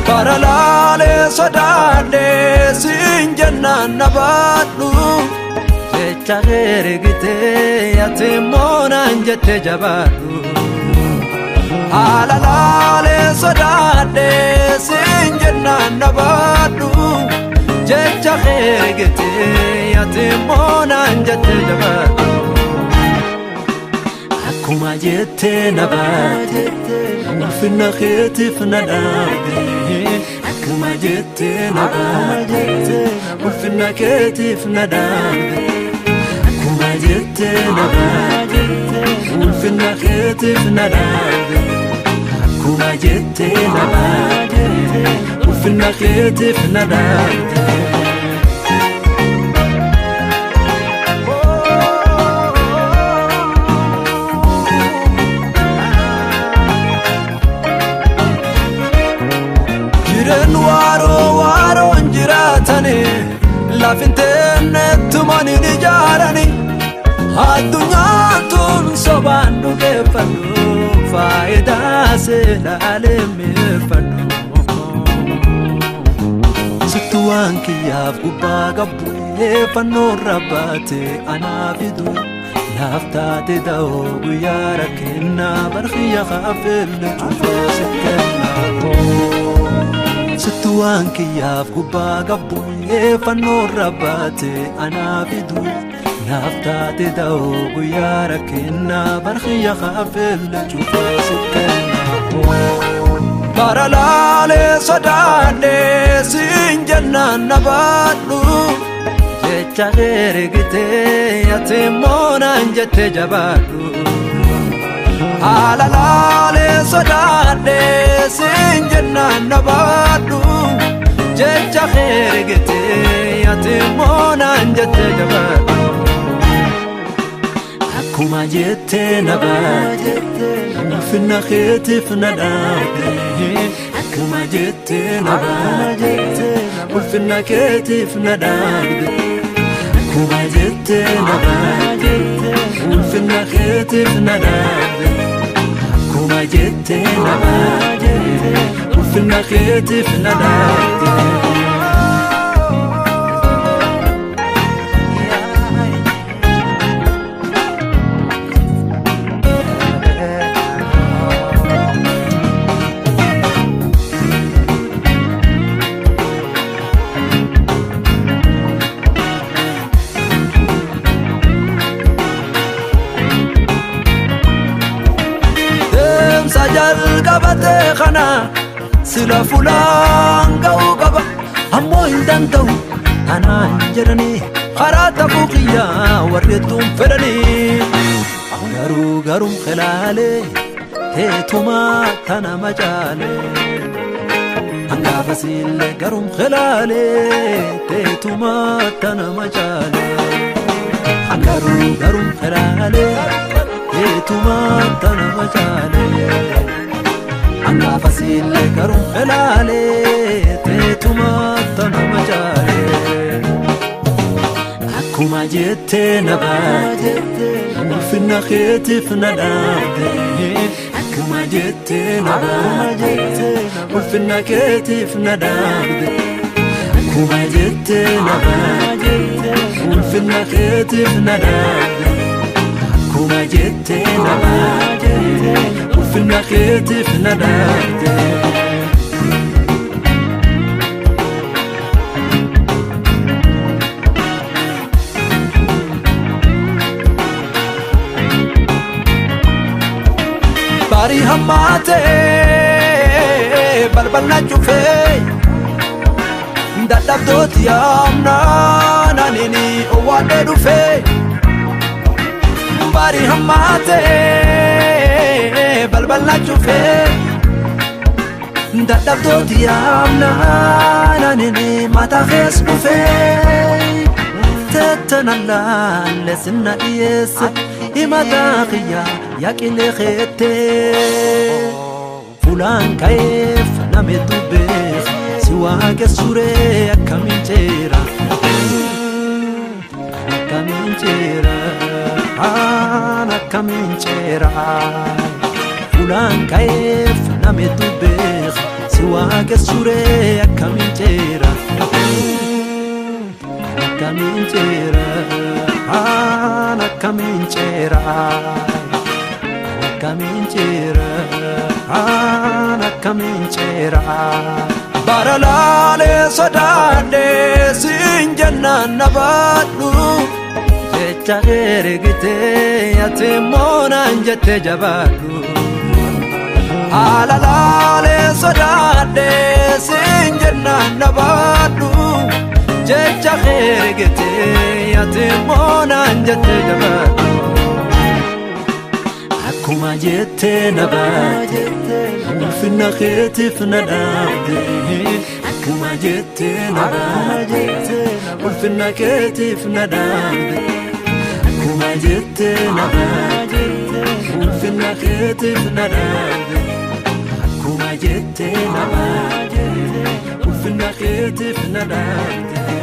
Baralaalee sodaadhee siin jennaan na baadhu jecha hergitee ati immoo naan jette jabaadhu. Haala laalee sodaadhee siin jennaan na baadhu jecha hergitee ati immoo naan jette jabaadhu. Akkuma jettee na baate ulfina keetiif na dhaabde. Akkuma jettee na baate ulfina keetiif na dhaabde. Akkuma jettee na baate ulfina keetiif na dhaabde. Akkuma jettee na baate ulfina keetiif na dhaabde. Jireen waaroo waaroon jiraatani lafinteen ijaarani addunyaan tun sobaan dhugeeffadhu faayidaa seelaalee mi'eeffadhu. Sittu waan kiyyaaf gubbaa qabdu fannoon rabbaate anaa fidu naaf taate da'oo guyyaa rakkinnaa barxiyya kaafelle cufaa si kennaa. Sittu waan kiyyaaf gubbaa qabdu fannoon rabbaate anaa fidu naaf taate da'oo guyyaa rakkinnaa barxiyya kaafelle cufaa si kennaa. Baralaalee sodaadhee siin jennaan na baadhu jecha hergitee ati immoo naan jette jabaadhu. Haala laalee sodaadhee siin jennaan na baadhu jecha hergitee ati immoo naan jette jabaadhu. Akkuma jettee na baate ulfina keetiif na dhaabde. Akkuma jettee na baate ulfina keetiif na dhaabde. Akkuma jettee na baate ulfina keetiif na dhaabde. Akkuma jettee na baate ulfina keetiif na dhaabde. Deemsa jalqabatee kana sila fulaan ga'uu qaba ammoo hin danda'u anaan jedhanii karaa tafuu kiyyaa warri hedduun fedhanii garuu garuun kilaalee teetumaa tana macaalee hangaafasiillee garuun kilaalee teetumaa tana macaalee garuu garuun kilaalee teetumaa tana macaalee hangaafasiillee garuun kilaalee teetumaa tana macaalee. Akkuma jettee na baate ulfina keetiif na dhaabde. Akkuma jettee na baate ulfina keetiif na dhaabde. Akkuma jettee na baate ulfina keetiif na dhaabde. Akkuma jettee na baate ulfina keetiif na dhaabde. Barii hammaatee balbala cufee dadhabdooti yaamnaan anini owwaadhee dhufee. Barii hammaatee balbala cufee dadhabdooti yaamnaan anini mataa kees dhufee. Jette na laalle sinna dhiyeesse himataa kiyya yaqilee keettee. Fuulaan ka'eef nametu beeka si waaqessuree akkamiin ceera. Akkamiin ceera aan akkamiin ceera. Fuulaan ka'eef nametu beeka si waaqessuree akkamiin ceera. Akkamiin ceera aan akkamiin ceera. Akkamiin ceera aan akkamiin ceera. Bara laalee sodaadhee siin jennaan na baadhu. Jecha herregitee ati immoo naan jette jabaadhu. Haala laalee sodaadhee siin jennaan na baadhu. Jecha herregitee ati immoo naan jette jabaadhu. Akkuma jettee na baate ulfina keetiif na dhaabde. Akkuma jettee na baate ulfina keetiif na dhaabde. Akkuma jettee na baate ulfina keetiif na dhaabde. Akkuma jettee na baate ulfina keetiif na dhaabde.